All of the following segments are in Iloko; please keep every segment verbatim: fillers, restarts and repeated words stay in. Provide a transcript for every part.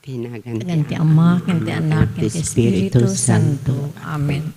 Nagan ti Ama, ken ti Anak, ken ti Espiritu Santo. Amen.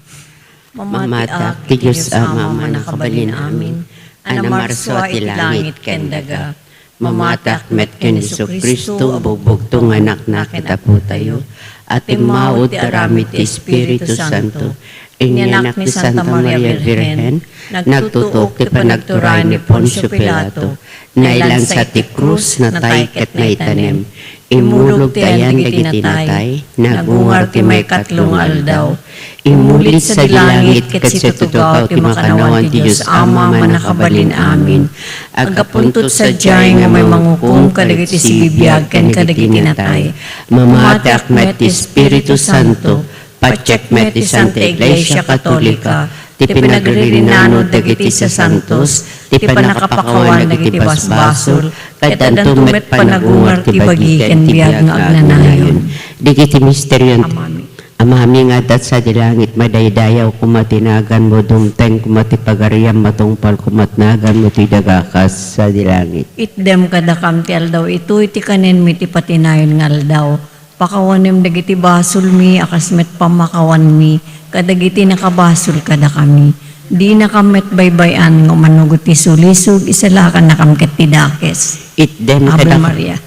Mamatiak ti Dios Ama, Mannakabalin-amin, a namarsua iti langit ken daga. Mamatiak met ken Jesu-Cristo, bugbugto nga Anakna ket Apotayo, a timmaud ti aramid ti Espiritu Santo. Inyanak ni Santa Maria Birhen, nagtutuok ti panagturay ni Poncio Pilato, nailansa ti krus, natay ket naitanem. Immulog ti ayan dagiti natay, nagungar ti maikatlo nga aldaw. Immuli sadi langit ket situtugaw ti makannawan ti Dios Ama, Mannakabalin-amin. Aggapunto sadiay nga umay mangukom kadagiti sibibiag ken kadagiti natay. Mamatiak met ti Espiritu Santo, patiek met ti Santa Iglesia Katolika, ti pinagririnano dagiti sasantos, ti pannakapakawan dagiti basbasol, ket addanto met panagungar ti bagi ken biag nga agnanayon. Dagiti misterio. Amami. Amami nga adda sadi langit, madaydayaw koma ti naganmo, dumteng koma ti pagariam, matungpal koma ti naganmo ti daga kas sadi langit. Itdem kadakam ti aldaw itoy ti kanenmi ti patinayon nga aldaw. Pakawanem dagiti basolmi a kas met pammakawanmi kadagiti nakabasol kadakami. Dinakam met baybay-an nga umannurot ti sulisog, isalakannakam ket ti dakes. Itdem Ave kada- Maria.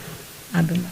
Ave Maria.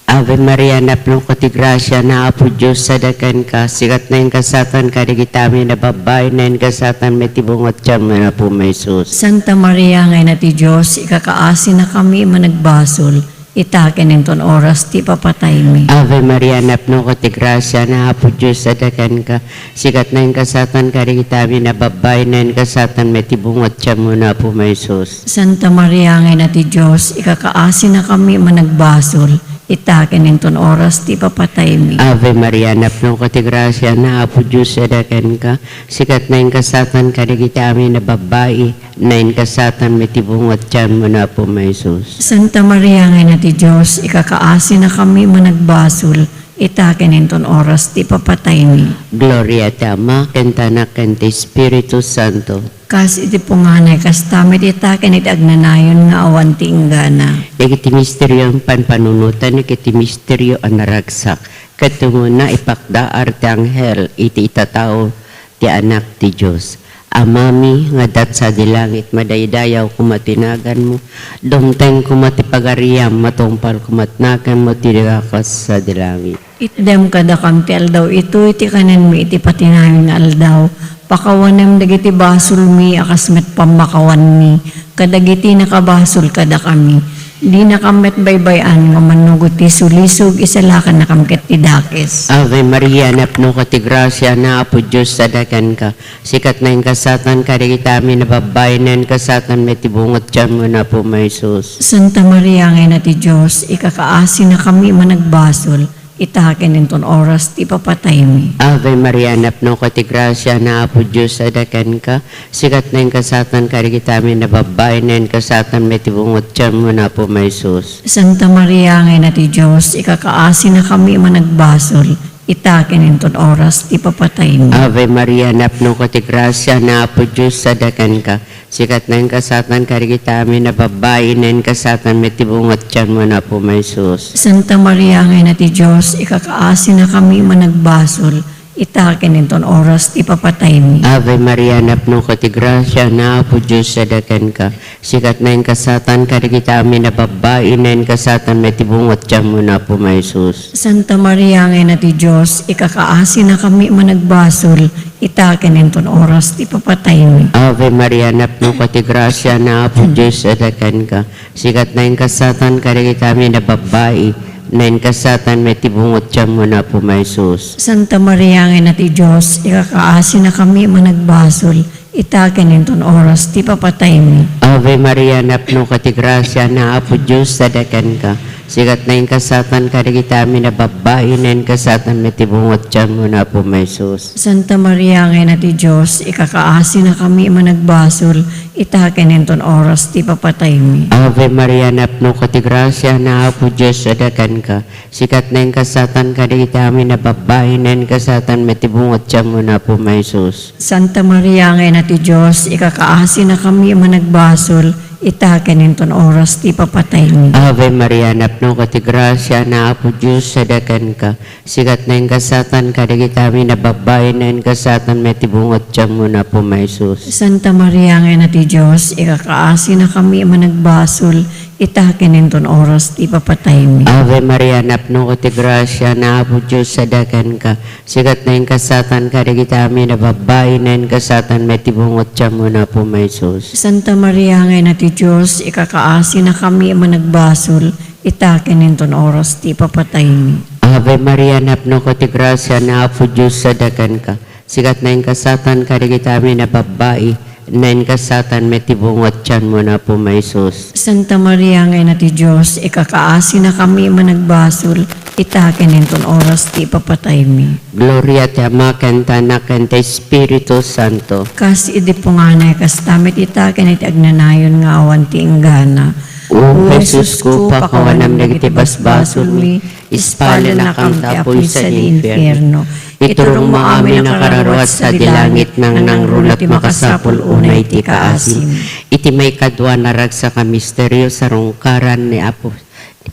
Ave Maria, napnoka ti grasia, ni Apo Dios sadi kenka, sika ti naingasatan kadagiti amin a babbai, naingasatan met ti bunga ti tianmo, ni Apo Jesus. Santa Maria, nga Ina ti Dios, ikakaasinakami a managbasol, ita ken inton oras ti ipapataymi. Ave Maria, napnoka ti grasia, ni Apo Dios sadi kenka, sika ti naingasatan kadagiti amin a babbai, naingasatan met ti bunga ti tianmo, ni Apo Jesus. Santa Maria, nga Ina ti Dios, ikakaasinakami a managbasol, ita ken inton oras ti ipapataymi. Ave Maria, napnoka ti grasia, ni Apo Dios sadi kenka, sika ti naingasatan kadagiti amin a babbai, naingasatan met ti bunga ti tianmo, ni Apo Jesus. Santa Maria, nga Ina ti Dios, ikakaasinakami a managbasol, ita ken inton oras ti ipapataymi. Gloria ti Ama, ken ti Anak, ken ti Espiritu Santo. Kas iti punganay, kasta met ita ken iti agnanayon nga awan ti inggana. Dagiti misterio a panpanunotan, dagiti misterio a naragsak. Ket umuna, ipakdaar ti anghel iti itatao ti Anak ti Dios. Amami nga adda sadi langit, madaydayaw koma ti naganmo, dumteng koma ti pagariam, matungpal koma ti naganmo ti daga kas sadi langit. Itdem kadakam ti aldaw itoy ti kanenmi iti patinayon nga aldaw. Pakawanem dagiti basolmi a kas met pammakawanmi kadagiti nakabasol kadakami. Dinakam met baybay-an nga umannurot ti sulisog, isalakannakam ket ti dakes. Ave Maria, napnoka ti grasia, ni Apo Dios sadi kenka, sika ti naingasatan kadagiti amin a babbai, naingasatan met ti bunga ti tianmo, ni Apo Jesus. Santa Maria, nga Ina ti Dios, ikakaasinakami a managbasol, ita ken inton oras ti ipapataymi. Ave Maria, napnoka ti grasia, ni Apo Dios sadi kenka, sika ti naingasatan kadagiti amin a babbai, naingasatan met ti bunga ti tianmo, ni Apo Jesus. Santa Maria, nga Ina ti Dios, ikakaasinakami a managbasol, ita ken inton oras ti ipapataymi. Ave Maria, napnoka ti grasia, ni Apo Dios sadi kenka, sika ti naingasatan kadagiti amin a babbai, naingasatan met ti bunga ti tianmo, ni Apo Jesus. Santa Maria, nga Ina ti Dios, ikakaasinakami a managbasol, ita ken inton oras ti ipapataymi. Ave Maria, napnoka ti grasia, ni Apo Dios sadi kenka, sika ti naingasatan kadagiti amin a babbai, naingasatan met ti bunga ti tianmo, ni Apo Jesus. Santa Maria, nga Ina ti Dios, ikakaasinakami a managbasol, ita ken inton oras ti ipapataymi. Ave Maria, napnoka ti grasia, ni Apo Dios sadi kenka, sika ti naingasatan kadagiti amin a babbai, naingasatan met ti bunga ti tianmo, ni Apo Jesus. Santa Maria, nga Ina ti Dios, ikakaasinakami a managbasol, ita ken inton oras ti ipapataymi. Ave Maria, napnoka ti grasia, ni Apo Dios sadi kenka, sika ti naingasatan kadagiti amin a babbai, naingasatan met ti bunga ti tianmo, ni Apo Jesus. Santa Maria, nga Ina ti Dios, ikakaasinakami a managbasol, ita ken inton oras ti ipapataymi. Ave Maria, napnoka ti grasia, ni Apo Dios sadi kenka, sika ti naingasatan kadagiti amin a babbai, naingasatan met ti bunga ti tianmo, ni Apo Jesus. Santa Maria, nga Ina ti Dios, ikakaasinakami a managbasol, Ita ken inton oras ti ipapataymi. Ave Maria, napnoka ti grasia, ni Apo Dios adakenka. Sika ti naingasatan kadagiti amin a babbai, naingasatan met ti bunga ti tianmo, Apo Jesus. Santa Maria nga Ina ti Dios, ikakaasinakami a managbasol, ita ken inton oras ti ipapataymi. Ave Maria, napnoka ti grasia, ni Apo Dios adakenka. Sika ti naingasatan kadagiti amin a babbai, naingasatan met ti bunga ti tianmo, Apo Jesus. Santa Maria nga Ina ti Dios, ikakaasinakami a managbasol, ita ken inton oras ti ipapataymi. Ave Maria, napnoka ti grasia, ni Apo Dios adakenka. Sika ti naingasatan kadagiti amin a babbai, naingasatan met ti bunga ti tianmo, Apo Jesus. Santa Maria nga Ina ti Dios, ikakaasinakami a managbasol, ita ken inton oras ti ipapataymi. Gloria ti Ama, ken ti Anak, ken ti Espiritu Santo. Kas idi punganay, kasta met ita ken iti agnanayon nga awan ti inggana. O Jesusko, pakawanam dagiti basbasolmi, ispalennakam ti apuy sadi infierno. Iturongmo amin a kararuat sadi langit, nangnangruna ti makasapul unay ti kaasim. Iti maikadua a naragsak a misterio, sarungkaran ni Apo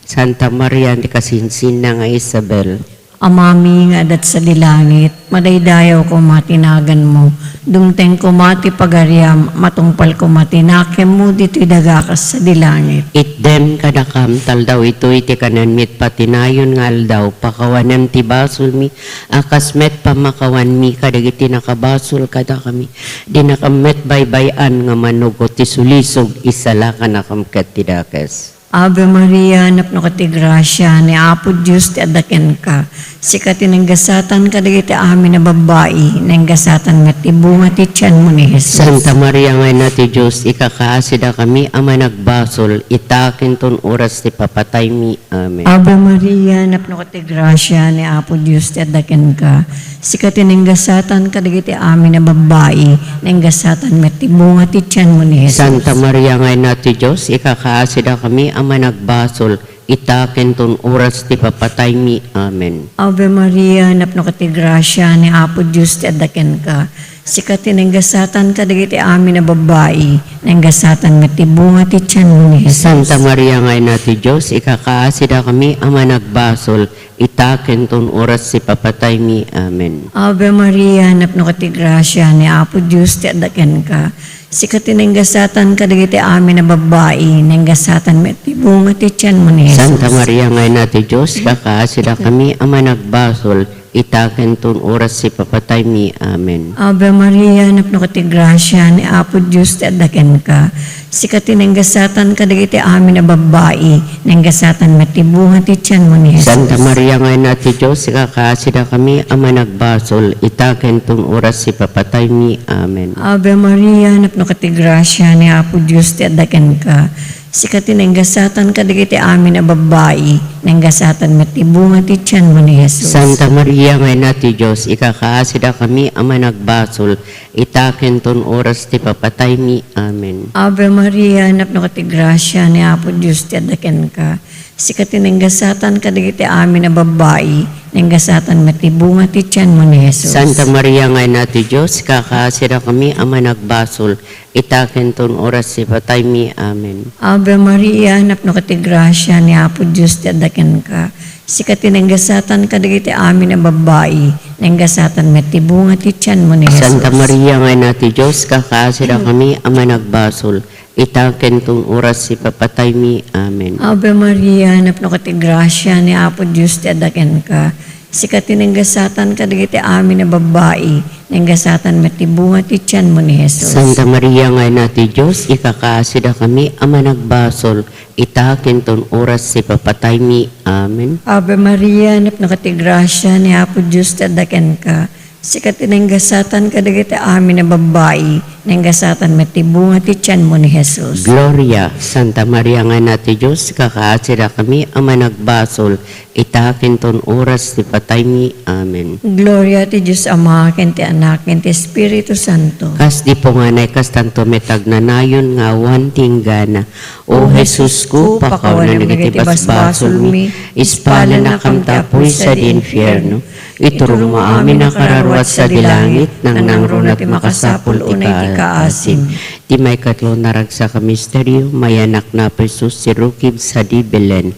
Santa Maria ti kasinsinna nga Isabel. Amami nga adda sadi langit, madaydayaw koma ti naganmo. Dumteng koma ti pagariam, matungpal koma ti nakemmo ditoy daga kas sadi langit. Itdem kadakam ti aldaw itoy ti kanenmi iti patinayon nga aldaw, pakawanem ti basolmi, a kas met pammakawanmi kadagiti nakabasol kadakami. Dinakam met baybay-an nga manugot ti sulisog, isalakanakam ket ti dakes. Ave Maria, napnoka ti grasia, ni Apo Dios ti adda kenka. Sika ti naingasatan kadagiti amin a babbai, naingasatan met ti bunga ti tianmo ni Jesus. Santa Maria nga Ina ti Dios, ikakaasidakami a managbasol, ita ken ton oras ti papataymi. Amen. Ave Maria, napnoka ti grasia, ni Apo Dios ti adda kenka. Sika ti naingasatan kadagiti amin a babbai, naingasatan met ti bunga ti tianmo ni Jesus. Santa Maria nga Ina ti Dios, ikakaasidakami a managbasol, ita ken ton oras ti papataymi. Amen. Ave Maria, napnoka ti grasia, ni Apo Dios ti adda kenka. Sika ti naingasatan kadagiti amin a babbai, naingasatan met ti bunga ti tianmo ni Jesus. Santa Maria nga Ina ti Dios, ikakaasidakami a managbasol, ita ken ton oras ti papataymi. Amen. Ave Maria, napnoka ti grasia, ni Apo Dios ti adda kenka. Sika ti naingasatan kadagiti amin a babbai, naingasatan met ti bunga ti tianmo ni Jesus. Santa Maria nga Ina ti Dios, ikakaasidakami a managbasol, ita ken ton oras ti papataymi. Amen. Ave Maria, napnoka ti grasia, ni Apo Dios ti adda kenka. Sika ti naingasatan kadagiti amin a babbai, naingasatan met ti bunga ti tianmo ni Jesus. Santa Maria nga Ina ti Dios, ikakaasidakami a managbasol, ita ken ton oras ti papataymi. Amen. Ave Maria, napnoka ti grasia, ni Apo Dios ti adda kenka. Sika ti naingasatan kadagiti amin a babbai, naingasatan met ti bunga ti tianmo ni Jesus. Santa Maria nga Ina ti Dios, ikakaasidakami a managbasol, ita ken ton oras ti papataymi. Amen. Ave Maria, napnoka ti grasia, ni Apo Dios ti adda kenka. Sika ti naingasatan kadagiti amin a babbai, naingasatan met ti bunga ti tianmo ni Jesus. Santa Maria nga Ina ti Dios, ikakaasidakami a managbasol, ita ken ton oras ti pataymi. Amen. Ave Maria, napnoka ti grasia, ni Apo Dios ti adda kenka. Sika ti naingasatan kadagiti amin a babbai, naingasatan met ti bunga ti tianmo ni Jesus. Santa Maria nga Ina ti Dios, ikakaasidakami a managbasol, ita ken ton oras ti papataymi. Amen. Ave Maria, napnoka ti grasia, ni Apo Dios ti adda kenka. Sika ti naingasatan kadagiti amin a babbai, naingasatan met ti bunga ti tianmo ni Jesus. Santa Maria nga Ina ti Dios, ikakaasidakami a managbasol, ita ken ton oras ti papataymi. Amen. Ave Maria, napnoka ti grasia, ni Apo Dios ti adda kenka. Sika ti naingasatan kadagiti amin a babbai, naingasatan met ti bunga ti tianmo ni Jesus. Gloria, Santa Maria nga Ina ti Dios, ikakaasidakami a managbasol, ita ken ton oras ti pataymi. Amen. Gloria ti Dios Ama, ken ti Anak, ken ti Espiritu Santo. Kas di punganay, kastanto met agnanayon nga awan ti inggana. O Jesusko, pakawanem dagiti basbasolmi, ispalennakam ti apuy sadi infierno. Iturongmo amin a kararuat sadi langit, nangnangruna ti makasapul unay ti kaasim. Ti maikatlo a naragsak a misterio, mayanak ni Apo Jesus ti rukib sadi Belen.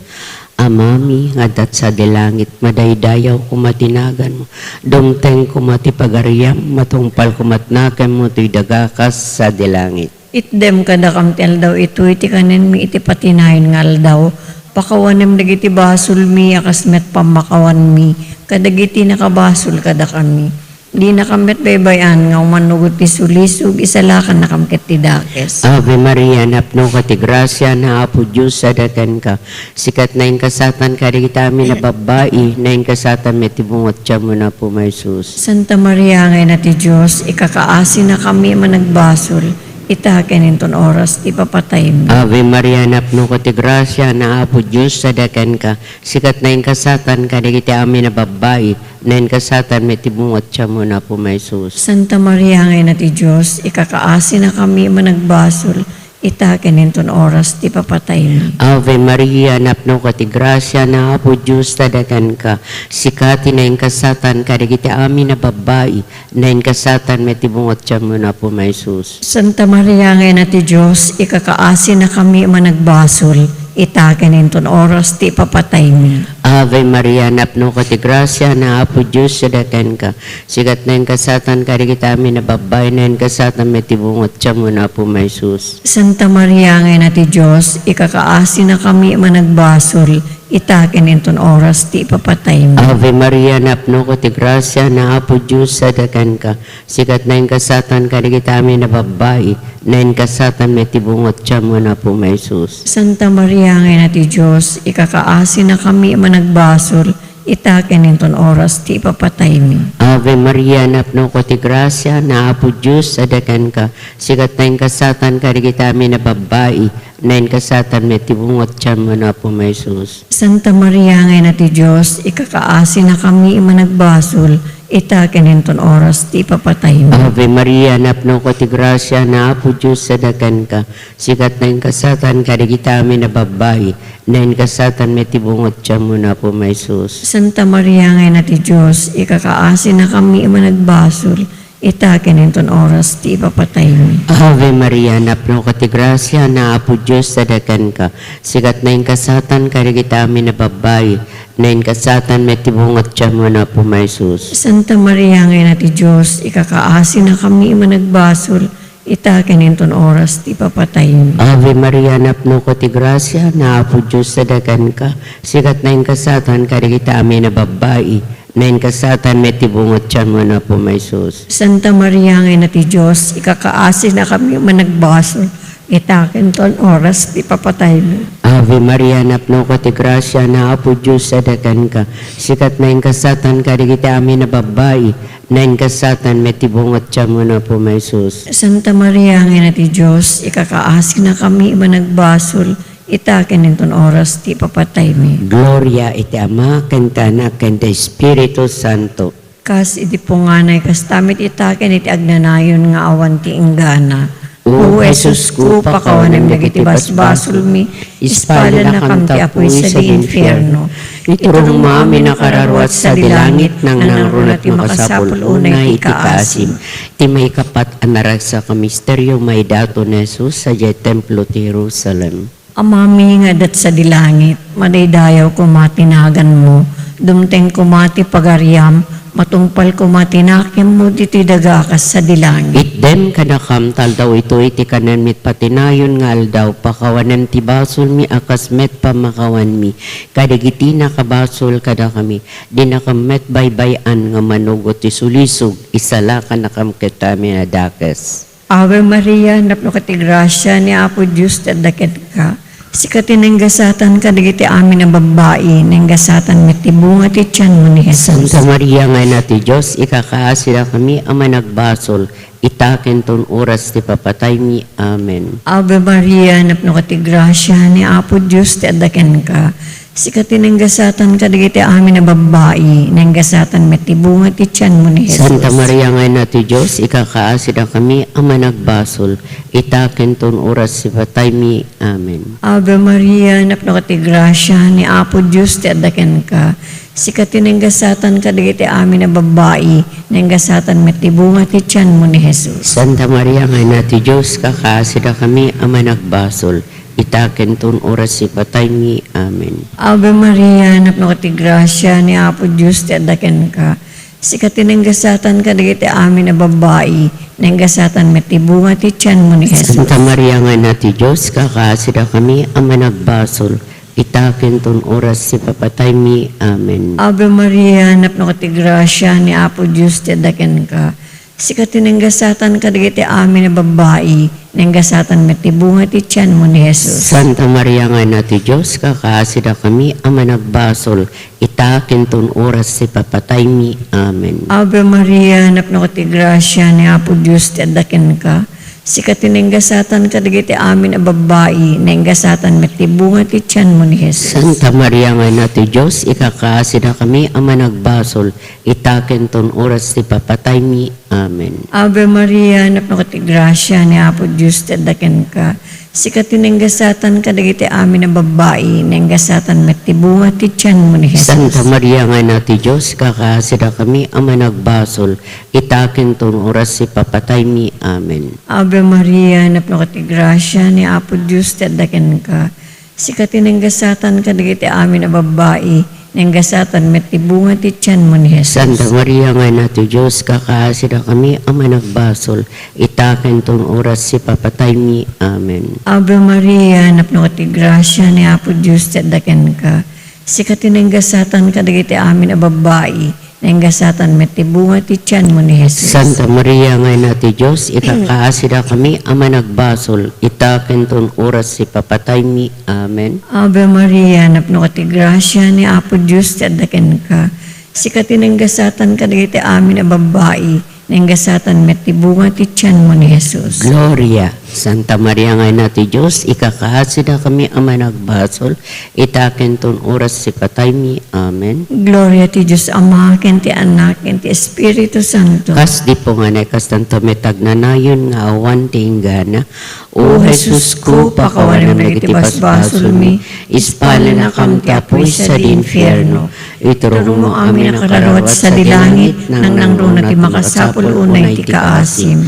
Amami nga adda sadi langit, madaydayaw koma ti naganmo. Dumteng koma ti pagariam, matungpal koma ti nakemmo toy daga kas sadi langit. Itdem kadakam ti aldaw itoy ti kanenmi iti patinayon nga aldaw. Pakawanem dagiti basolmi a kas met pammakawanmi kadagiti nakabasol kadakami. Dinakam met baybay-an nga umannugot ti sulisog, isalakannakam ket ti dakes. Ave Maria, napnoka ti grasia, ni Apo Dios adda kenka. Sika ti naingasatan kadagiti amin a babbai, naingasatan met ti bunga ti tianmo, ni Apo nga Jesus. Santa Maria nga Ina ti Dios, ikakaasinakami a managbasol, ita ken inton oras ti ipapataymi. Ave Maria, napnoka ti grasia, ni Apo Dios adda kenka. Sika ti naingasatan kadagiti amin a babbai, naingasatan met ti bunga ti tianmo, ni Apo nga Jesus. Santa Maria nga Ina ti Dios, ikakaasinakami a managbasol, ita ken inton oras ti ipapataymi. Ave Maria, napnoka ti grasia, ni Apo Dios adda kenka. Sika ti naingasatan kadagiti amin a babbai, naingasatan met ti bunga ti tianmo, ni Apo nga Jesus. Santa Maria nga Ina ti Dios, ikakaasinakami a managbasol, ita ken inton oras ti ipapataymi. Ave Maria, napnoka ti grasia, ni Apo Dios adda kenka. Sika ti naingasatan kadagiti amin a babbai, naingasatan met ti bunga ti tianmo, ni Apo nga Jesus. Santa Maria nga Ina ti Dios, ikakaasinakami a managbasol, ita ken inton oras ti ipapataymi. Ave Maria, napnoka ti grasia, ni Apo Dios adda kenka. Sika ti naingasatan kadagiti amin a babbai, naingasatan met ti bunga ti tianmo, ni Apo nga Jesus. Santa Maria nga Ina ti Dios, ikakaasinakami a managbasol, ita ken inton oras ti ipapataymi. Ave Maria, napnoka ti grasia, ni Apo Dios adda kenka. Sika ti naingasatan kadagiti amin a babbai, naingasatan met ti bunga ti tianmo, ni Apo nga Jesus. Santa Maria nga Ina ti Dios, ikakaasinakami a managbasol, ita ken inton oras ti ipapataymi. Ave Maria, napnoka ti grasia, ni Apo Dios adda kenka. Sika ti naingasatan kadagiti amin a babbai, naingasatan met ti bunga ti tianmo, ni Apo nga Jesus. Santa Maria nga Ina ti Dios, ikakaasinakami a managbasol, ita ken inton oras ti ipapataymi. Ave Maria, napnoka ti grasia, ni Apo Dios adda kenka. Sika ti naingasatan kadagiti amin a babbai, naingasatan met ti bunga ti tianmo, ni Apo nga Jesus. Santa Maria nga Ina ti Dios, ikakaasinakami a managbasol, ita ken inton oras ti ipapataymi. Ave Maria, napnoka ti grasia, ni Apo Dios adda kenka. Sika ti naingasatan kadagiti amin a babbai, naingasatan met ti bunga ti tianmo, ni Apo nga Jesus. Santa Maria nga Ina ti Dios, ikakaasinakami a managbasol, ita ken ton oras ti papataymi. Ave Maria, napnoka ti grasia, ni Apo Dios adda kenka. Sika ti naingasatan kadagiti amin a babbai, naingasatan met ti bunga ti tianmo, ni Apo nga Jesus. Santa Maria nga Ina ti Dios, ikakaasinakami a managbasol, ita ken inton oras ti papataymi. Gloria iti Ama, ken ti Anak, ken ti Espiritu Santo. Kas iti punganay, kasta met ita ken iti agnanayon nga awan ti inggana. O Jesusko, pakawanem dagiti basbasolmi, ispalannakam ti apuy sadi infierno. Iturongmo amin a kararuat sadi langit, nangnangruna ti makasapul unay ti kaasim. Ti maikapat a naragsak a misterio, maidaton ni Jesus sadiay templo ti Jerusalem. Amami nga adda sadi langit, madaydayaw koma ti naganmo, dumteng koma ti pagariam, matungpal koma ti nakemmo ditoy daga kas sadi langit. Itdem kadakam ti aldaw itoy ti kanenmi ti patinayon nga aldaw, pakawanem ti basolmi a kas met pammakawanmi kadagiti nakabasol kadakami. Dinakam met baybay-an nga manugot ti sulisog, isalakannakam ket ti amin a dakes. Ave Maria, napnoka ti grasia, ni Apo Dios ti adda kenka. Sika ti naingasatan kadagiti amin a babbai, naingasatan met ti bunga ti tianmo ni Jesus. Santa Maria nga Ina ti Dios, ikakaasinakami a managbasol, ita ken ton oras ti papataymi. Amen. Ave Maria, napnoka ti grasia, ni Apo Dios ti adda kenka. Sika ti nanggasatan kadagiti amin a babbai, nanggasatan met ti bunga ti tianmo ni Jesus. Santa Maria nga Ina ti Dios, ikakaasidakami a managbasol, ita ken ton oras ti pataymi. Amen. Ave Maria, napnoka ti grasia, ni Apo Dios ti adda kenka. Sika ti nanggasatan kadagiti amin a babbai, nanggasatan met ti bunga ti tianmo ni Jesus. Santa Maria nga Ina ti Dios, ikakaasidakami a managbasol, ita ken ton oras ti pataymi. Amen. Ave Maria, napnoka ti grasia, ni Apo Dios ti adda kenka. Sika ti nanggasatan kadagiti amin a babbai, nanggasatan met ti bunga ti tianmo ni Jesus. Santa Maria nga Ina ti Dios, ikakaasidakami a managbasol, ita ken ton oras ti papataymi. Amen. Ave Maria, napnoka ti grasia, ni Apo Dios ti adda kenka. Sika ti nanggasatan kadagiti amin a babbai, nanggasatan met ti bunga ti tianmo ni Jesus. Santa Maria nga Ina ti Dios, ikakaasidakami a managbasol, ita ken ton oras ti papataymi. Amen. Ave Maria, napnoka ti grasia, ni Apo Dios ti adda kenka. Sika ti nanggasatan kadagiti amin a babbai, nanggasatan met ti bunga ti tianmo ni Jesus. Santa Maria nga Ina ti Dios, ikakaasidakami a managbasol, ita ken ton oras ti papataymi. Amen. Ave Maria, napnoka ti grasia, ni Apo Dios ti adda kenka. Sika ti nanggasatan kadagiti amin a babbai, nanggasatan met ti bunga ti tianmo ni Jesus. Santa Maria nga Ina ti Dios, ikakaasidakami a managbasol, ita ken ton oras ti papataymi. Amen. Ave Maria, napnoka ti grasia, ni Apo Dios ti adda kenka. Sika ti nanggasatan kadagiti amin a babbai, nanggasatan met ti bunga ti tianmo ni Jesus. Santa Maria nga Ina ti Dios, ikakaasidakami a managbasol, ita ken ton oras ti papataymi. Amen. Ave Maria, napnoka ti grasia, ni Apo Dios ti adda kenka. Sika ti nanggasatan kadagiti amin a babbai, nanggasatan met ti bunga ti tianmo ni Jesus. Santa Maria nga Ina ti Dios, ikakaasidakami a managbasol, ita ken ton oras ti papataymi. Amen. Ave Maria, napnoka ti grasia, ni Apo Dios ti adda kenka. Sika ti nanggasatan kadagiti amin a babbai, nanggasatan met ti bunga ti tianmo ni Jesus. Gloria. Santa Maria nga Ina ti Dios, ikakaasidakami a managbasol, ita ken ton oras ti pataymi. Amen. Gloria ti Dios Ama, ken ti Anak, ken ti Espiritu Santo. Kas di punganay, kastanto met agnanayon nga awan ti inggana. O Jesusko, pakawanem dagiti basbasolmi, ispalennakam ti apuy sadi infierno. Iturongmo amin a kararuat sadi langit, nangnangruna ti makasapul unay ti kaasim.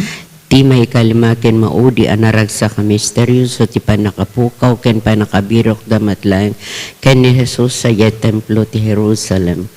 Ti maikalima ken maudi a naragsak a misterioso ti pannakapukaw ken pannakabirok da met laeng ken ni Jesus sadiay templo ti Jerusalem.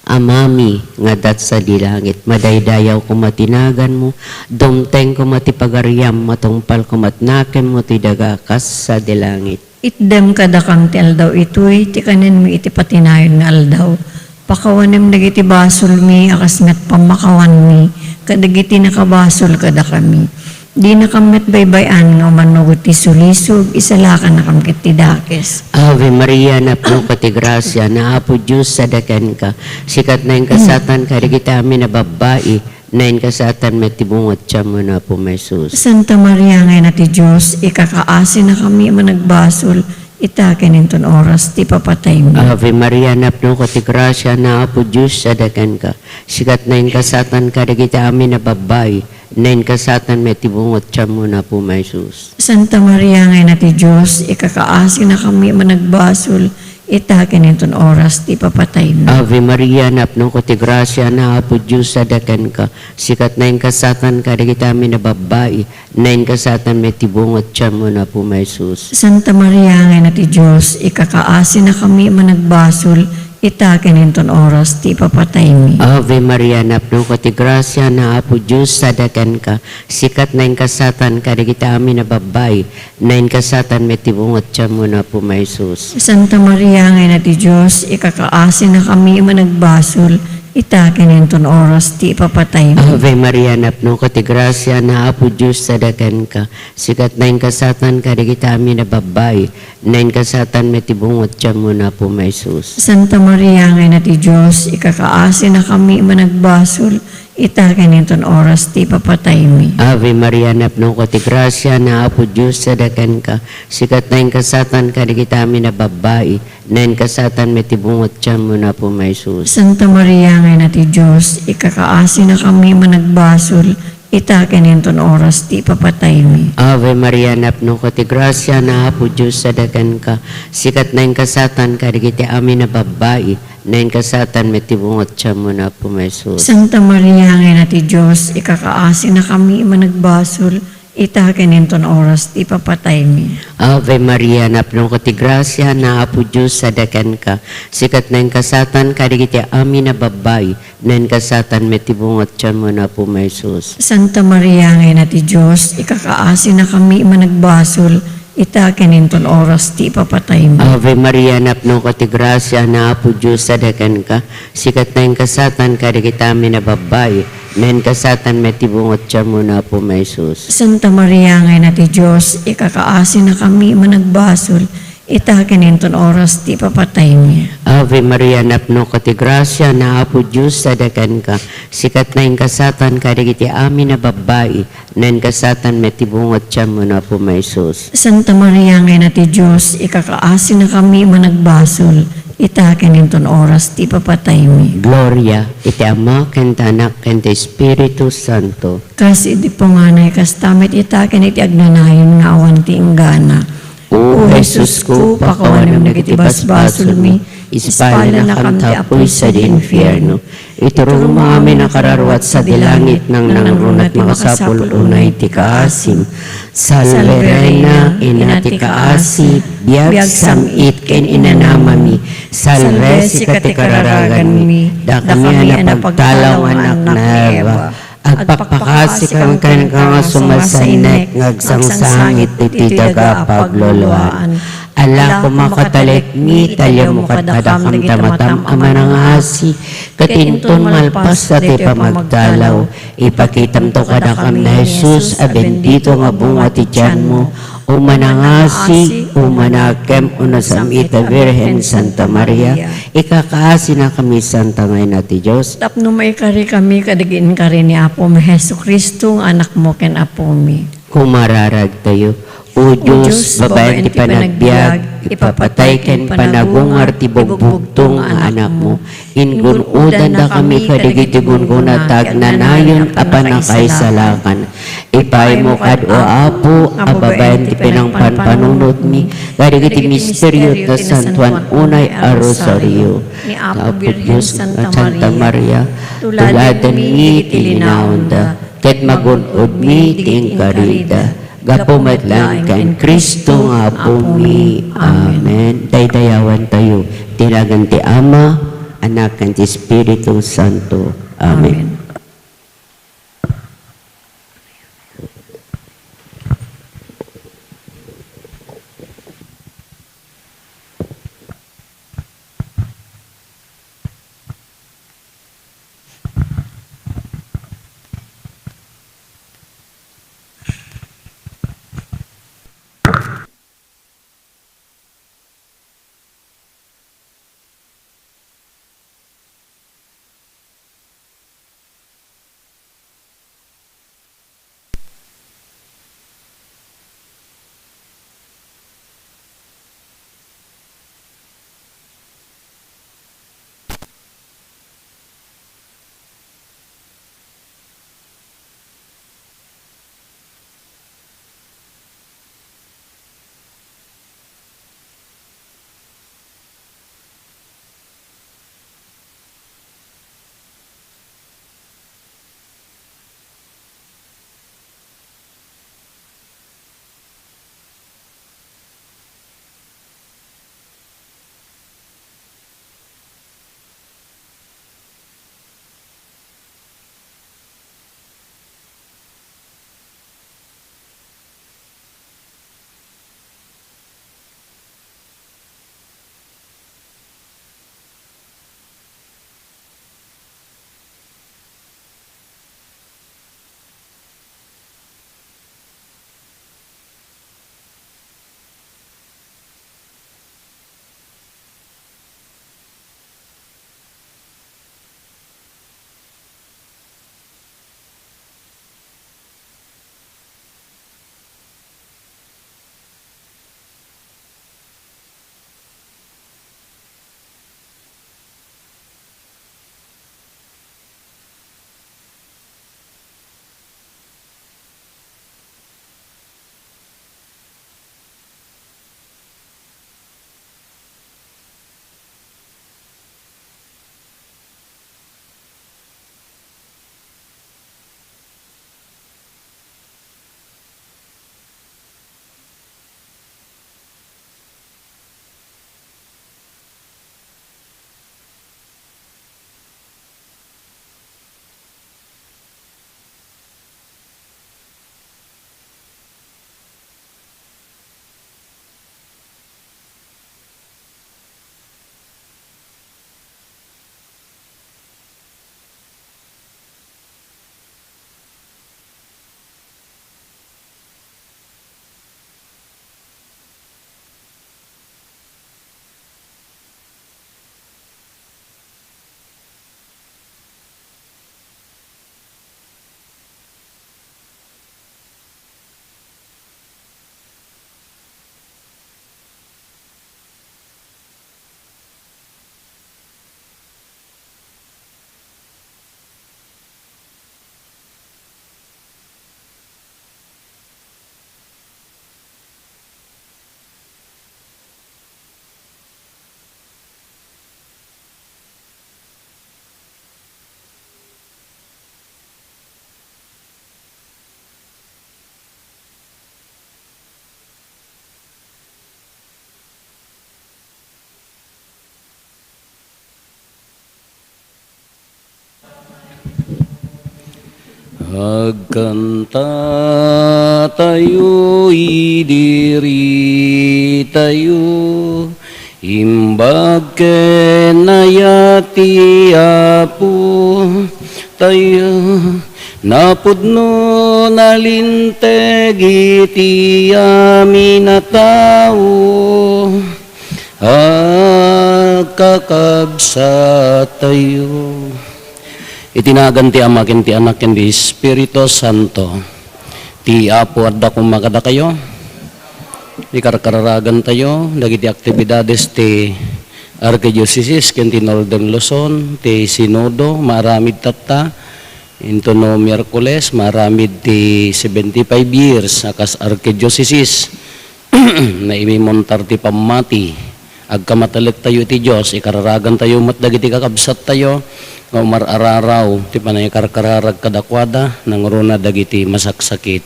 Amami nga adda sadi langit, madaydayaw koma ti naganmo, dumteng koma ti pagariam, matungpal koma ti nakemmo ti daga kas sadi langit. Itdem kadakam ti aldaw itoy ti kanenmi iti patinayon nga aldaw. Pakawanem dagiti basolmi a kas met pammakawanmi kadagiti nakabasol kadakami. Dinakam met baybay-an nga umanugot ti sulisog, isalakannakam ket ti dakes. Ave Maria, napnoka ti grasia, ni Apo Dios sadi kenka. Sika ti nanggasatan kadagiti amin a babbai, nanggasatan met ti bunga ti tianmo ni Apo Jesus. Santa Maria nga Ina ti Dios, ikakaasinakami a managbasol, ita ken inton oras ti papataymi. Ave Maria, napnoka ti grasia, ni Apo Dios sadi kenka. Sika ti nanggasatan kadagiti amin a babbai, nanggasatan met ti bunga ti tianmo ni Apo Jesus. Santa Maria nga Ina ti Dios, ikakaasinakami a managbasol, ita ken inton oras ti papataymi. Ave Maria, napnoka ti grasia, ni Apo Dios sadi kenka. Sika ti nanggasatan kadagiti amin a babbai, nanggasatan met ti bunga ti tianmo ni Apo Jesus. Santa Maria nga Ina ti Dios, ikakaasinakami a managbasol, ita ken inton oras ti ipapataymi. Ave Maria, napnoka ti grasia, ni Apo Dios sadi kenka. Sika ti nanggasatan kadagiti amin a babbai, nanggasatan met ti bunga ti tianmo ni Apo Jesus. Santa Maria nga Ina ti Dios, ikakaasinakami a managbasol, ita ken inton oras ti ipapataymi. Ave Maria, napnoka ti grasia, ni Apo Dios sadi kenka. Sika ti nanggasatan kadagiti amin a babbai, nanggasatan met ti bunga ti tianmo ni Apo Jesus. Santa Maria nga Ina ti Dios, ikakaasinakami a managbasol, ita ken inton oras ti ipapataymi. Ave Maria, napnoka ti grasia, ni Apo Dios sadi kenka. Sika ti nanggasatan kadagiti amin a babbai, Nainkasaatan met ti bunga ti tianmo, Apo mi Jesus. Santa Maria nga Ina ti Dios, ikakaasinakami managbasol, ita ken inton oras ti ipapataymi. Ave Maria, napnoka ti grasia, ni Apo Dios adda kenka. Sika ti nainkasaatan kadagiti amin a babbai, nainkasaatan met ti bunga ti tianmo, Apo mi Jesus. Santa Maria nga Ina ti Dios, ikakaasinakami managbasol, ita ken inton oras ti ipapataymi. Ave Maria, napnoka ti grasia, ni Apo Dios adda kenka. Sika ti nainkasaatan kadagiti amin a babbai, nainkasaatan met ti bunga ti tianmo, Apo mi Jesus. Santa Maria nga Ina ti Dios, ikakaasinakami managbasol, ita ken inton oras ti ipapataymi. Ave Maria, napnoka ti grasia, ni Apo Dios adda kenka. Sika ti nainkasaatan kadagiti amin a babbai, nainkasaatan met ti bunga ti tianmo, Apo mi Jesus. Santa Maria nga Ina ti Dios, ikakaasinakami managbasol, ita ken inton oras ti ipapataymi. Ave Maria, napnoka ti grasia, ni Apo Dios adda kenka. Sika ti nainkasaatan kadagiti amin a babbai, nainkasaatan met ti bunga ti tianmo, Apo mi Jesus. Santa Maria nga Ina ti Dios, ikakaasinakami managbasol, ita ken inton oras ti ipapataymi. Gloria iti Ama, ken ti Anak, ken ti Espiritu Santo. Kas idi punganay, kasta met ita ken iti agnanayon nga awan ti inggana. O Jesusko, pakawanem dagiti basbasolmi, ispalnakam ti apuy sadi infierno. Iturongmo amin a kararua sadi langit, nangnangruna ti makasapul unay ti kaasim. Salve Reina, Ina ti kaasi, biag, sam-it ken inanamami. Salve sika ti kararaganmi, dakami a napagtalaw nga annak ni Eva. Agpakpakaasi kenka nga sumasanek nga agsangsangit iti daga a pagluluaan. Ala, koma katalekmi, talliemmo kadakam ta matam-am a nangngasi, ket inton malpas daytoy a pamagtalaw, ipakitamto kadakam ni Jesus a bendito nga bunga ti tianmo, o manangngasi, o manakkem, o nasam-it a Birhen Santa Maria, ikakaasinakami, Santa nga Ina ti Dios. Tapno maikarikami kadagiti inkari ni Apomi Jesu-Cristo nga Anakmo ken Apomi. Kumararagtayo. O Dios, babaen ti panagbiag, ipapatay ken panagungar ti bugbugtong nga Anakmo. Ingun-odannakami kadagiti gungguna ti agnanayon a pannakaisalakan. Ipaaymo kad, O Apo, a babaen ti pinangpanpanunotmi kadagiti misterio ti Nasantoan unay a Rosario. Ni Apo Dios, Santa Maria, tuladenmi ti linaonda, ket magun-odmi ti inkarida, gapu met laeng ken Cristo nga Apomi. Amen. Daydayawantayo ti nagan ti Ama, Anak, ken ti Espiritu Santo. Amen. Agkanta tayo, idiritayo, imbag ken aya ti Apo tayo, napudno nalinteg iti amin a tao. A kakabsat tayo. Iti nagan ti Ama, ken ti Anak, ken ti Espiritu Santo. Ti Apo adda koma kadakayo. Ikarkararagan tayo dagiti aktibidades ti Arkidiocese ken ti Northern Luzon, ti Sinodo, maaramid tatta. Intono Miyerkules, maaramid ti seventy-five years a kas Arkidiocese. Naimimontar ti pammati. Agkamatalektayo iti Dios, ikararagantayo met dagiti kakabsattayo nga umar-araraw ti panangikarkararag kadakuada, nangruna dagiti masaksakit.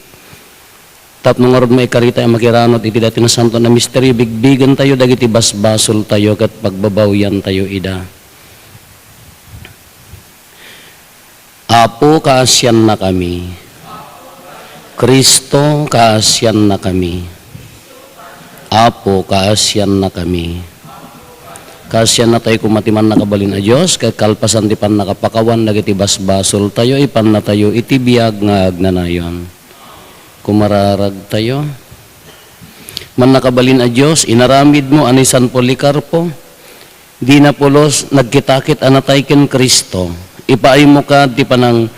Tapno ngarud maikarita a makiranod iti daytoy a santo a misterio, bigbigentayo dagiti basbasoltayo ket pagbabawiantayo ida. Apo, kaasiannakami. Cristo, kaasiannakami. Apo, kaasiannakami. Kaasiannatayo koma ti mannakabalin a Dios, ket kalpasan ti pannakapakawan dagiti basbasoltayo, ipannatayo iti biag nga agnanayon. Kumararagtayo. Mannakabalin a Dios, inaramidmo a ni San Policarpo, dina pulos nagkitakit a natay ken Cristo. Ipaaymo kad ti panang-,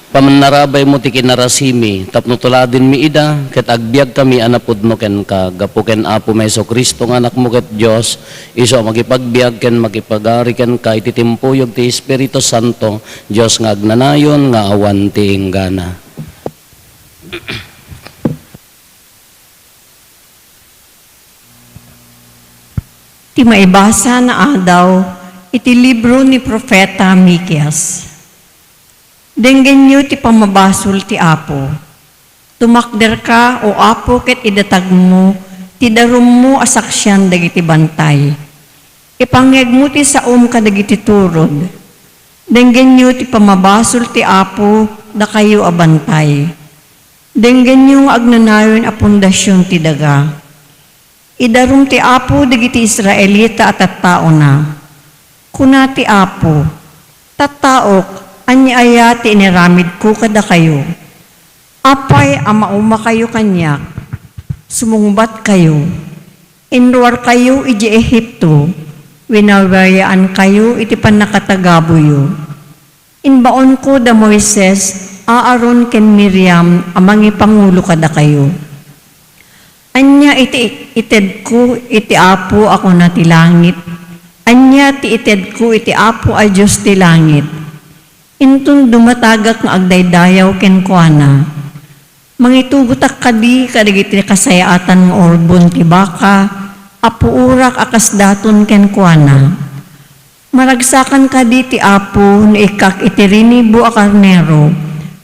pamannarabaymo ti kinarasimi, tapno tuladenmi ida, ket agbiagkami a napudno kenka. Gapu ken Apomi Jesu-Cristo nga Anakmo ket Dios, isu a makipagbiag ken makipagari kenka iti timpuyog ti Espiritu Santo, Dios nga agnanayon nga awan ti inggana. Ti maibasa nga adaw iti libro ni Profeta Miqueas. Denggenyo ti pammabasol ti Apo. Tumakderka, O Apo, ket idatagmo ti darummo a saksian dagiti bantay. Ipangngegmo ti saom kadagiti turod. Denggenyo ti pammabasol ti Apo, dakayo a bantay. Denggenyo nga agnanayon a pundasion ti daga. Idarum ti Apo dagiti Israelita a tattaona. Kuna ti Apo, Tattaok, ania aya ti inaramidko kadakayo? Apay a maumakayo kaniak? Sumungbatkayo. Inruarkayo idiay Egipto, winawariaankayo iti pannakatagaboyo. Imbaonko da Moises, Aaron ken Miriam a mangipangulo kadakayo. Ania iti itedko iti Apo a kuna ti langit? Ania ti itedko iti Apo a Dios ti langit? Inton dumatagak nga agdaydayaw kenkuana, mangitugotak kadi kadagiti kasayaatan nga urbon ti baka a puorak a kas daton kenkuana? Maragsakan kadi ti Apo no ikkak iti rinibo a karnero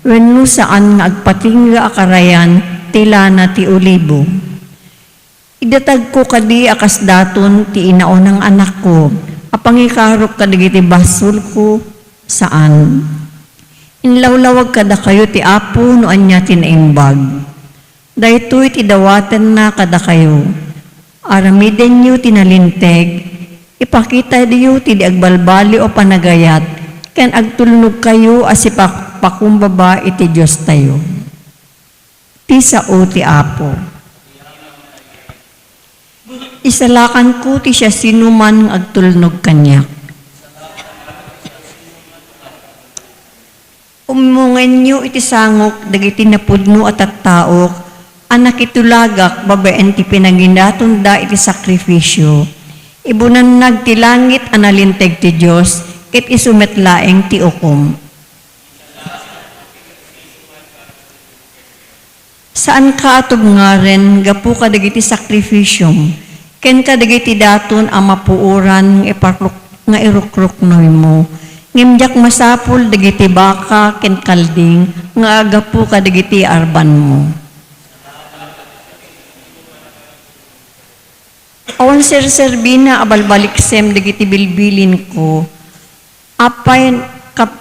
wenno saan nga agpatingga a karayan ti lana ti olibo? Idatagko kadi a kas daton ti inaunang anakko a pangikarok kadagiti basolko? Saan. Inlawlawag kadakayo ti Apo no ania ti naimbag. Daytoy ti dawatenna kadakayo. Aramidenyo ti nalinteg, ipakitayo ti di agbalbaliw a panagayat, ken agtulnogkayo a sipakipakumbaba iti Diostayo. Ti sao ti Apo. Isalakanko ti siasinoman nga agtulnog kaniak. Ummungenyo iti sangok dagiti napudno a tattaok a nakitulagak babaen ti pinanginatonda iti sakrifisio. Ibunannag ti langit a nalinteg ti Dios, ket isu met laeng ti ukom. Saanka a tubngaren gapu kadagiti sakrifisiom ken kadagiti daton a mapuoran nga iparruk-, nga irukruknoymo, ngem diak masapul dagiti baka ken kalding nga agapu kadagiti arbanmo. Awan serserbina a balbaliksem dagiti bilbilinko. Apay, kap-,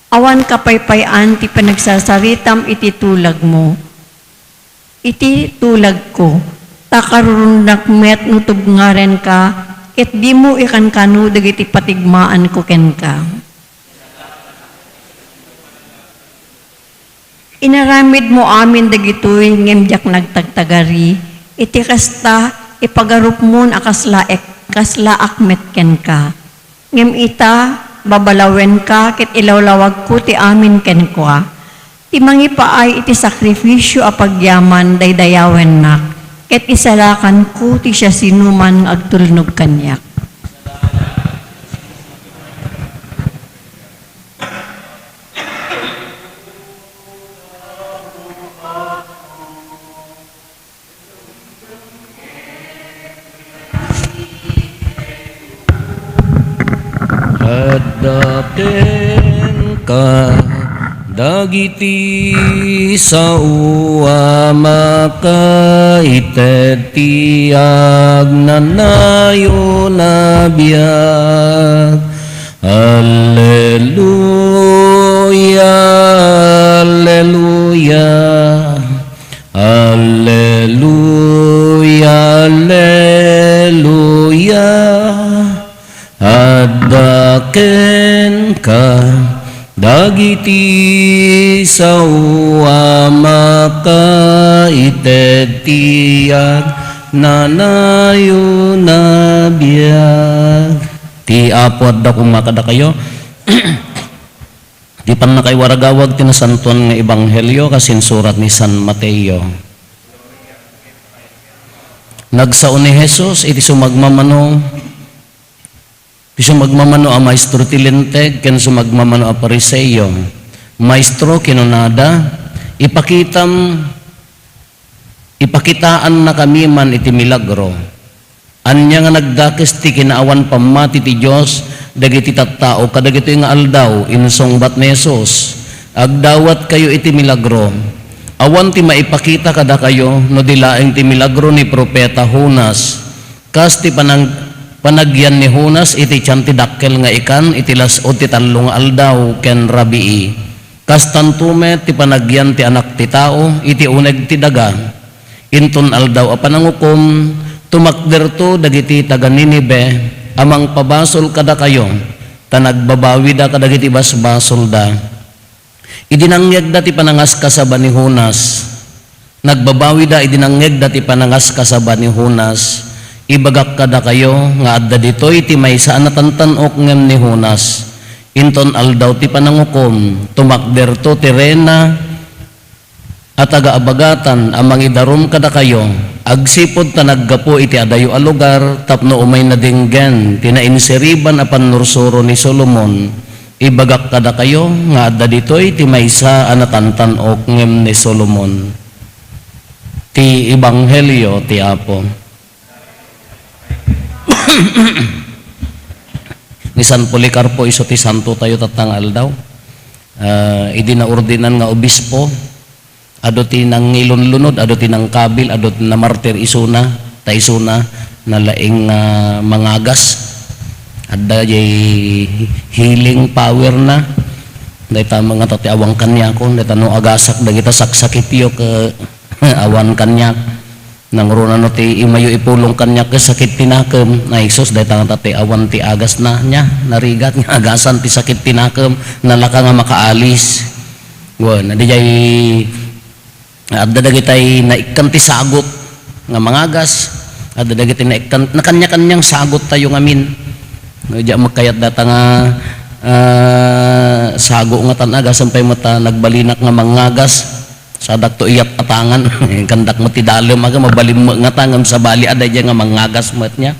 Awan kapaypay-an ti panagsasaritam iti tulagmo, iti tulagko, ta karurunnak met no tubngarenka, ket dimo ikankano dagiti patigmaanko kenka. Inaramidmo amin dagitoy, ngem diak nagtagtagari. Iti kasta, ipagarupmon a kaslaek-, kaslaak met kenka. Ngem ita, babalawenka ket ilawlawagko ti amin kenka. Ti mangipaay iti sakrifisio a pagyaman daydayawennak, ket isalakanko ti siasinoman nga agtulnog kaniak. Adda kenka dagiti sao a makaited ti agnanayon a biag. Alleluia, alleluia. Alleluia, alleluia. Adda kenka dagiti sao a makaited ti agnanayon a biag. Ti Apo adda koma kadakayo. Ti pannakaiwaragawag ti Nasantoan nga Ebanghelio kas insurat ni San Mateo. Nagsao ni Jesus iti sumagmamano, ti sumagmamano a maestro ti Linteg ken sumagmamano a Fariseo. "Maestro," kinunada, "ipakitam, ipakitaannakami man iti milagro." Ania nga nagdakes ti kinaawan pammati ti Dios dagiti tattao kadagitoy nga aldaw? Insungbat ni Jesus, "Agdawatkayo iti milagro. Awan ti maipakita kadakayo no di laeng ti milagro ni profeta Jonas. Kas ti panang-, panagyan ni Jonas iti tian ti dakkel nga ikan iti las-ud ti tallo nga aldaw ken rabii, kastanto met ti panagyan ti Anak ti Tao iti uneg ti daga. Inton Aldaw a Panangukom, tumakderto dagiti taga-Ninive a mangpabasol kadakayo, ta nagbabawida kadagiti basbasolda. Idi nangngegda ti panangaskasaba ni Jonas, nagbabawida idi nangngegda ti panangaskasaba ni Jonas, ibagak kadakayo nga adda ditoy ti maysa a natantan-ok ngem ni Jonas. Inton Aldaw ti Panangukom, tumakderto ti reyna a taga-abagatan a mangidarum kadakayo, agsipud ta naggapu iti adayo a lugar tapno umayna denggen ti nainsiriban a pannursuro ni Solomon. Ibagak kadakayo nga adda ditoy ti maysa a natantan-ok ngem ni Solomon." Ti Ebanghelio ti Apo. Ni San Policarpo isu ti santotayo tatta nga aldaw. Ah, idi naordinan nga obispo, adu ti nangilunlunod, adu ti nangkabil, adu ti namartir isuna, ta isuna nalaing nga mangagas. Adda jay healing power na. Dayta nga ta ti awan kaniakon, dayta no agasak dagita saksakityo ket awan kaniak. Nangruna no ti imayo ipulong kaniak ket sakit ti nakem. Ay, sus, dayta nga ta ti awan ti agasna, nia, narigat nga agasan ti sakit ti nakem, nalaka nga makaalis. Wen, adda jay, adda dagitay naikkan ti sagot nga mangagas, adda dagiti naikkan, nakaniakaniang sagot tayo ngamin. No, diak makayat data nga, ah, sago nga tan agasan pay met ta nagbalinak nga mangagas. Sadakto iyat atangan. Kandak met ti dalem, aga, mabalin met nga ta, ngem sabali, adda diay nga mangagas met nia.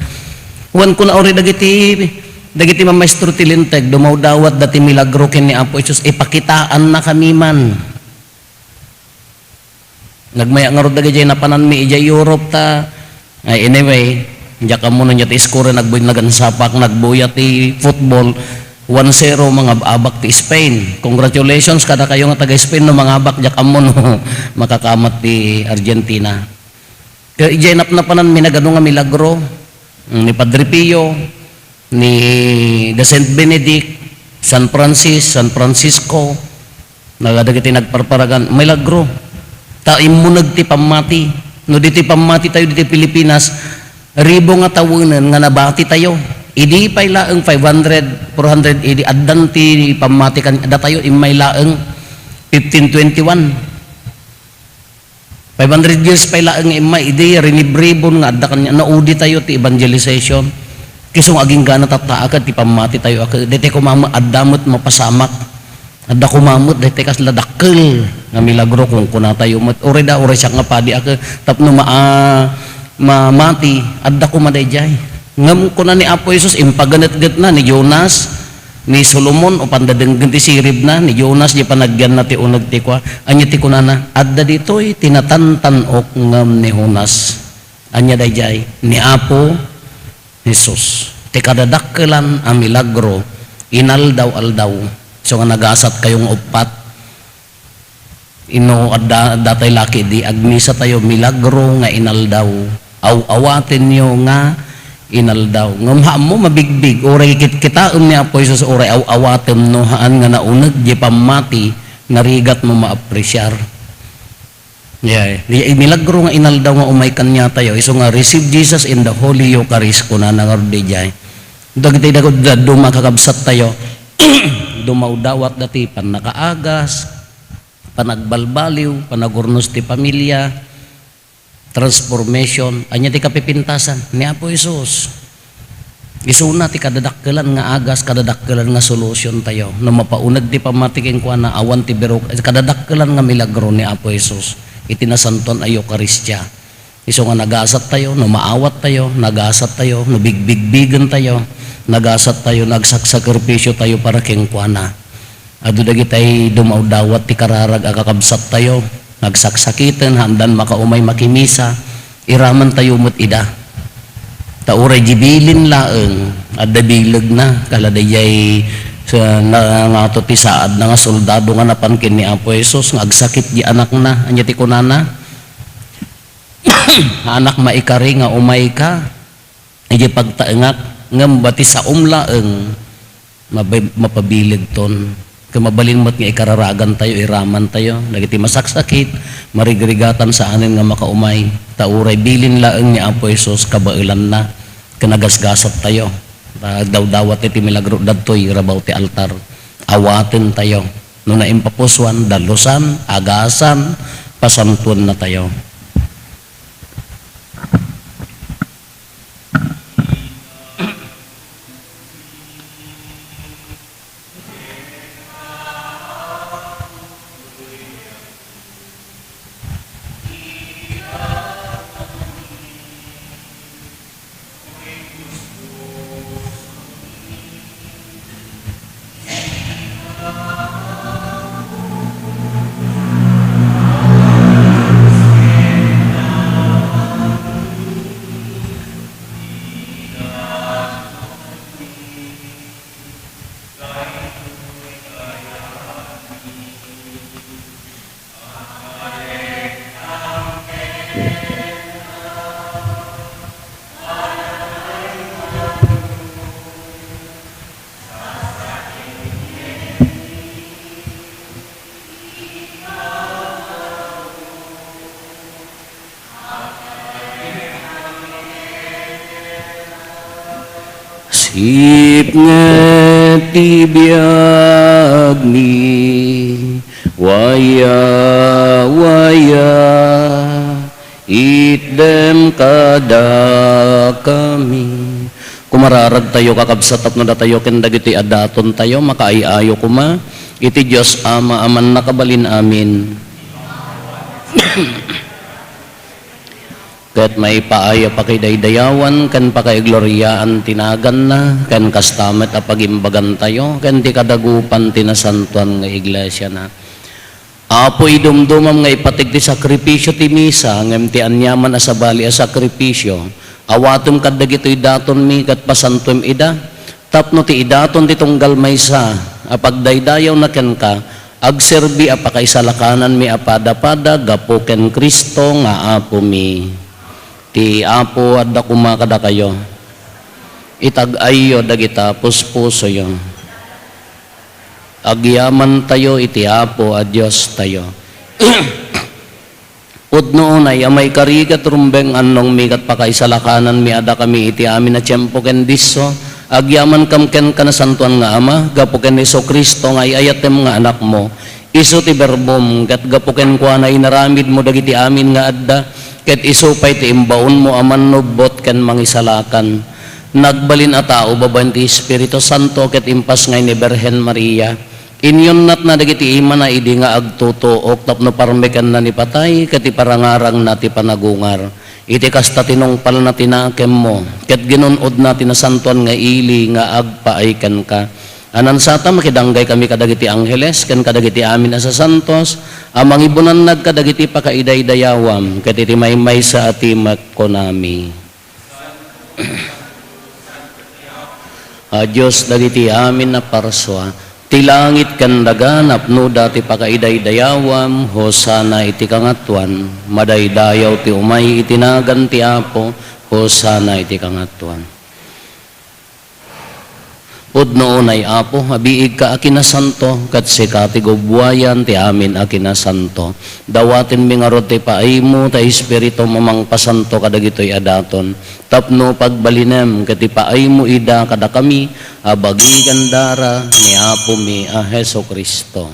Wen, kuna uri dagiti, dagiti mamaestro ti Linteg, dumawdawatda ti milagro ken ni Apo Jesus, "Ipakitaannakami man." Nagmayak ngarud dagiti napananmi idiay Europe ta, Ay, anyway, diak ammo no ania ti iskor, nagbuy-, nagansapak, nagbuya ti football, one zero, mangab-abak ti Spain. Congratulations kadakayo nga taga-Spain no mangabak, diak ammo no makakamat ti Argentina. Kaya idiay napnapananmi nagadu nga milagro, mm, ni Padre Pio, ni the Saint Benedict, San Francis, San Francisco, na dagiti nagparparagan, milagro. Ta immuneg ti pammati. No ditoy pammati tayo ditoy Pilipinas, ribu nga tawenen nga nabati tayo. Idi pay laeng five hundred, four hundred, idi addan ti pammati kan-, datayo immay laeng fifteen twenty-one. Five hundred years pay laeng nga immay, idi rinibribon nga adda kaniak, naudi tayo ti evangelization. Isu nga agingga tatta a ket ti pammati tayo a ket, daytoy koma met, adda met mapasamak. Adda koma met, daytoy kasla dakkel nga milagro, kunkuna tayo met. Uray da, uray siak nga padi a ket, tapno ma-, a, mamati, adda koma daydiay. Ngem kuna ni Apo Jesus, impaganetgetna ni Jonas, ni Solomon, o pandadenggen ti siribna, ni Jonas, di panagyanna ti uneg ti kua. Ania ti kunana? Adda ditoy ti natantan-ok ngem ni Jonas. Ania daydiay? Ni Apo Jesus. Ti kadadakkelan a milagro, inaldaw-aldaw. So nga nagasat kayo nga uppat, Inno adda, adda tay laki di agmisa tayo, milagro nga inaldaw. Aw-awatenyo nga inaldaw. Ngem haanmo mabigbig, uray kitkitaem ni Apo Jesus, uray aw-awatem no haan nga nauneg di pammati, narigat mo maapresiar. Yeah. Di, milagro nga inaldaw nga umay kaniatayo. Isu nga, "Receive Jesus in the Holy Eucharist," kunana ngarud diay. Dagiti dagu-, dadduma a kakabsat tayo, dumawdawat dati pannakaagas, panagbalbaliw, panagurnos ti pamilya, transformation. Ania ti kapipintasan? Ni Apo Jesus. Isuna ti kadadakkelan nga agas, kadadakkelan nga solution tayo. No mapauneg ti pammati kenkuana, awan ti birok, kadadakkelan nga milagro ni Apo Jesus iti nasantuan a Eukaristia. Isu nga nagasat tayo, no maawat tayo, nagasat tayo, no bigbigbigen tayo, nagasat tayo, nagsaksakripisyo tayo para kenkuana. Adu dagitay dumawdawat ti kararag a kakabsat tayo, nagsaksakiten, haandan makaumay makimisa, iraman tayo met ida. Ta uray di bilin laeng, adda bilegna, kala dayay sa, na, ngato ti saadna nga soldado nga napan ken ni Apo Jesus, nga agsakit di anakna. Ania ti kunana? Anak, maikari nga umayka idiay pagtaengak, ngem bati saom laeng, mabi-, mapabilegton. Ket mabalin met nga ikararagan tayo, iraman tayo, dagiti masaksakit, marigrigatan saanen nga makaumay. Ta uray bilin laeng ni Apo Jesus, kabaelanna, ken nagasgasat tayo. Ta agdawdawat iti milagro, dadtoy rabaw ti altar. Awaten tayo. No naimpapusuan, dalusan, agasan, pasantuenna tayo. Sipnget ti biagmi, waya, waya, itdem kadakami. Kumararag tayo, kakabsat, tapno datayo ken dagiti a daton tayo, makaay-ayo koma iti Dios Ama a mannakabalin amin. Ket maipaay a pakidaydayawan ken pakaigloriaan ti naganna, ken kasta met a pagimbagantayo ken ti kadagupan ti nasantoan nga iglesiana. Apo, idumdumam nga ipateg ti sakripisio ti misa, ngem ti aniaman a sabali a sakripisio, awatem kadagitoy datonmi ket pasantuem ida, tapno ti idaton ti tunggal maysa a pagdaydayawna kenka, agserbi a pakaisalakananmi a padapada gapu ken Cristo nga Apomi. Ti Apo adda koma kadakayo. Itag-ayyo dagita puspusoyo. Agyamantayo iti Apo a Diostayo. Pudno unay a maikari ket rumbeng annongmi ket pakaisalakananmi a dakami iti amin a tiempo ken disso, agyamankam kenka, Nasantoan nga Ama, gapu ken Jesu-Cristo nga ay-ayatem nga Anakmo. Isu ti Berbom, ket gapu kenkuana inaramidmo dagiti amin nga adda, ket isu pay ti imbaonmo a mannubbot ken mangisalakan. Nagbalin a tao babaen ti Espiritu Santo ket impasngay ni Birhen Maria. Inyunnatna dagiti imana idi nga agtutuok tapno parmekenna ni patay ket iparangarangna ti panagungar. Iti kasta, tinungpalna ti nakemmo ket ginun-odna ti nasantoan nga ili nga agpaay kenka. A nansata, makidanggay kami kadagiti angheles ken kadagiti amin a sasantos a mangibunannag kadagiti pakaidaydayawam ket iti maymaysa a timek kunami. A Dios dagiti amin a parsua, ti langit ken daga napnoda ti pakaidaydayawam. Hosanna iti kangatoan. Madaydayaw ti umay iti nagan ti Apo. Hosanna iti kangatoan. Pudno unay, Apo, a biigka a kinasanto, ket sika ti gubbuayan ti amin a kinasanto. Dawatenmi ngarud ti paaymo ta Espiritum a mangpasanto kadagitoy a daton, tapno pagbalinem ket ipaaymo ida kadakami a bagi ken dara ni Apomi a Jesu-Cristo.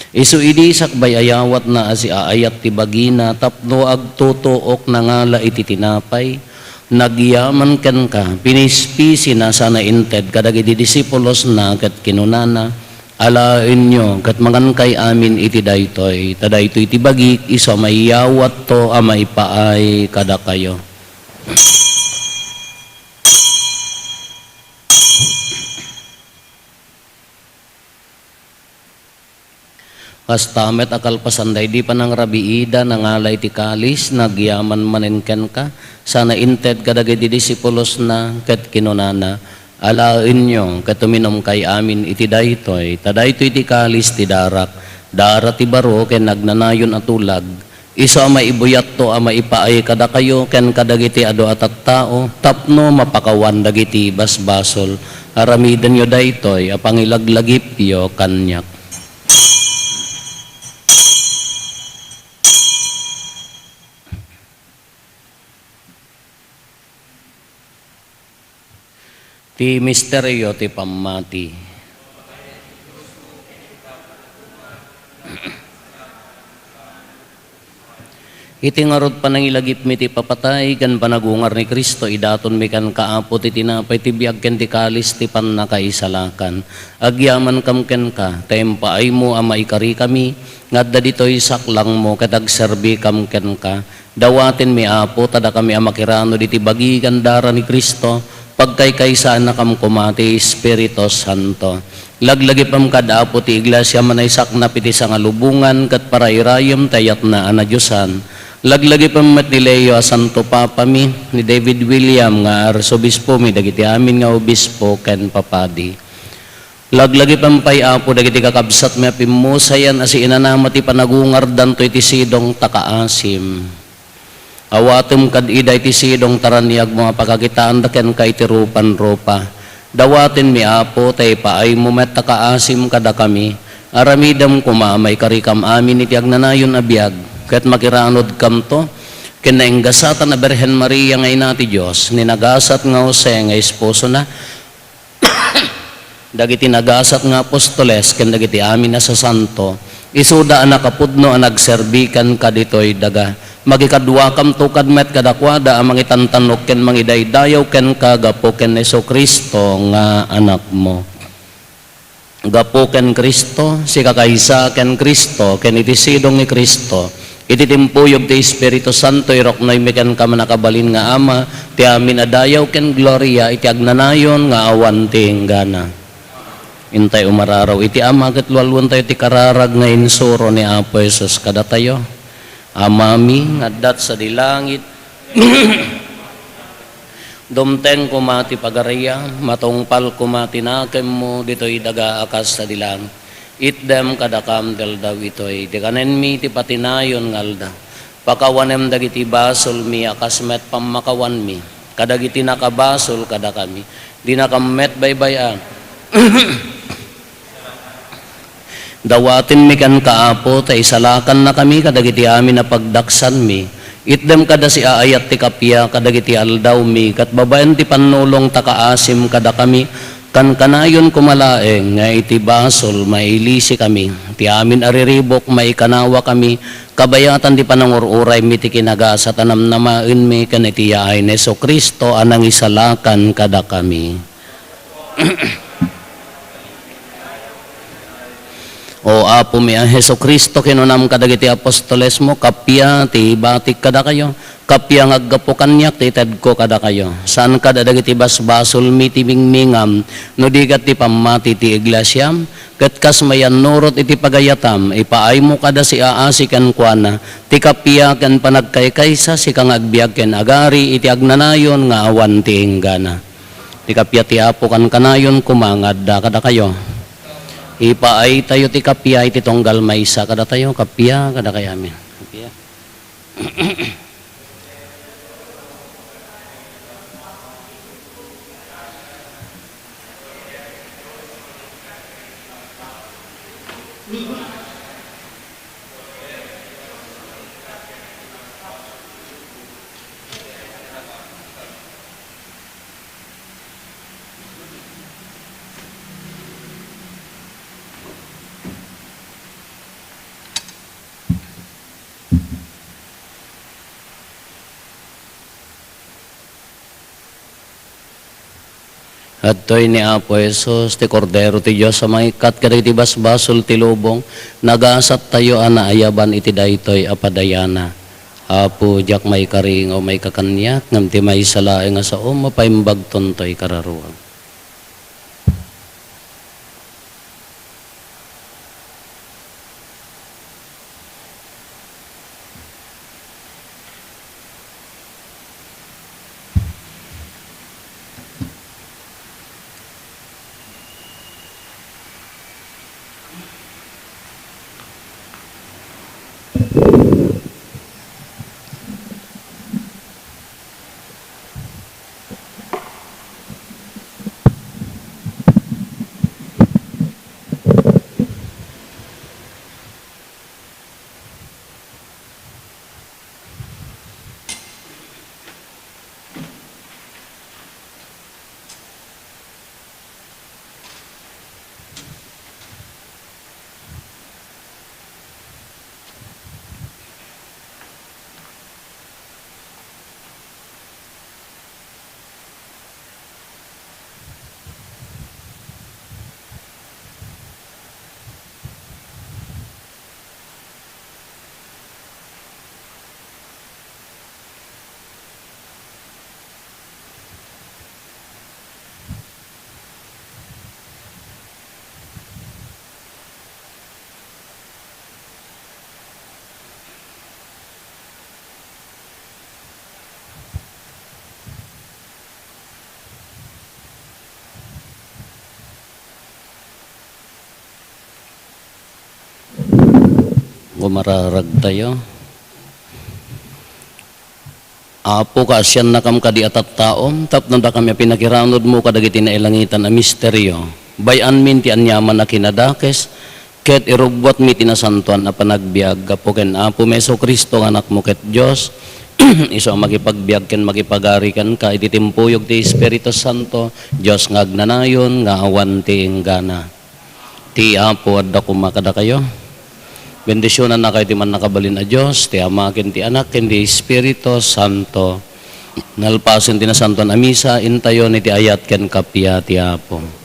Isu idi sakbay a yawatna a siaayat ti bagina tapno agtutuok, nangala iti tinapay, nagyaman kenka, pinispisina sana inted kadagiti disipulosna ket kinunana, "Alaenyo ket mangankay amin iti daytoy, ta daytoy ti bagik isu a maiyawatto a maipaay kadakayo." Kasta met a kalpasan daydi panangrabiida, nangala iti kalis, nagyaman manen kenka, sana inted kadagiti disipulosna, ket kinunana, "Alaenyo ket uminumkay amin iti daytoy, ta daytoy ti kalis ti darak, dara ti baro ken agnanayon a tulag, isu a maibuyatto a maipaay kadakayo ken kadagiti adu a tattao tapno mapakawan dagiti basbasol. Aramidenyo daytoy a pangilaglagipyo kaniak." Ti misterio ti pammati. Iti ngarud, panangilagipmi ti ipapatay ken panagungar ni Cristo, idatonmi kenka, Apo, ti tinapay ti biag ken ti kalis ti pannakaisalakan. Agyamankam kenka, ta impaaymo a maikarikami nga adda ditoy saklangmo ket agserbikam kenka. Dawatenmi, Apo, ta dakami a makiranud iti bagi ken dara ni Cristo, pagkaykaysaannakam koma ti Espiritu Santo. Laglagipem kad, Apo, ti Iglesia a manaysaknap iti sangalubongan ket parairayem ti ayatna a nadiosan. Laglagipem met ni Leo a Santo Papami, ni David William nga Arsobispomi, dagiti amin nga obispo ken papadi. Laglagipem pay, Apo, dagiti kakabsatmi a pimmusayan a siinanama ti panagungardanto iti sidong ta kaasim. Awatem kad ida iti sidong ta raniagmo a pakakitaanda kenka iti rupan-rupa. Dawatenmi, Apo, ta ipaaymo met ta kaasim kadakami. Aramidem koma a maikarikam amin iti agnanayon a biag, ket makiranudkamto ken nainggasatan a Birhen Maria nga Ina ti Dios, ni nagasat nga Jose nga esposona, dagiti nagasat nga apostoles ken dagiti amin a sasanto, isuda a nakapudno a nagserbi kenka ditoy daga. Makikaduakamto kad met kadakuada a mangitantannok ken mangidaydayaw kenka gapu ken Jesu-Cristo nga Anakmo. Gapu ken Cristo, sikakaysa ken Cristo, ken iti sidong ni Cristo, iti timpuyog ti Espiritu Santo, iruknoymi kenka, mannakabalin nga Ama, ti amin a dayaw ken gloria iti agnanayon nga awan ti inggana. Intay umararaw iti Ama ket lualuentayo ti kararag nga insuro ni Apo Jesus kadatayo. Amami nga adda sadi langit, dumteng koma ti pagariam, matungpal koma ti nakemmo ditoy daga a kas sadi langit. Itdem kadakam ti aldaw itoy ti kanenmi ti patinayon nga aldaw. Pakawanem dagiti basolmi a kas met pammakawanmi kadagiti nakabasol kadakami. Dinakam met baybay-an. Dawatenmi kenka, Apo, ta isalakannakami kadagiti amin a pagdaksanmi. Itdem kada siaayat ti kappia kadagiti aldawmi, ket babaen ti pannulongta, kaasim kadakami, kankanayon koma laeng nga iti basol, mailisikami. Ti amin a riribuk, maikanawakami, kabayatan ti panangur-uraymi ti kinagasat a namnamaenmi ken iti yaay ni Jesu-Cristo a nangisalakan kadakami. O Apomi a Jesu-Cristo, kinunam kadagiti apostolesmo, kappia ti ibatik kadakayo, kappia nga aggapu kaniak ti itedko kadakayo. Saan kada dagiti basbasolmi ti mingmingam, no di ket ti pammati ti iglesiam, ket kas mayannurot iti pagayatam, ipaaymo kada siaasi kenkuana, ti kappia ken panagkaykaysa, sika nga agbiag ken agari iti agnanayon nga awan ti inggana. Ti kappia ti Apo kankanayon koma nga adda kadakayo. Ipaaytayo ti kappia iti tunggal maysa kadatayo, kappia kadakayo amin. Kappia. Adtoy ni Apo Jesus, ti Kordero ti Dios a mangikkat kadagiti basbasol ti lubong, nagasattayo a naayaban iti daytoy a padayana. Apo, diak maikari nga umayka kaniak, ngem ti maysa laeng a saom, mapaimbagton toy kararuam. Gumararagtayo. Apo, kaasiannakam kadi a tattaom, tapno dakami a pinakiranudmo kadagiti nailangitan a misterio. Bay-anmin ti aniaman a kinadakes, ket irugbuatmi ti nasantoan a panagbiag. Gapu ken Apomi Jesu-Cristo nga Anakmo ket Dios, isu a makipagbiag ken makipagari kenka iti timpuyog ti Espiritu Santo, Dios nga agnanayon, nga awan ti inggana. Ti Apo adda koma kadakayo. Bendisionannakayo ti Mannakabalin a Dios, ti Ama, ken ti Anak, ken ti Espiritu Santo. Nalpasen ti Nasantoan a Misa, intayon iti ayat ken kappia ti Apo.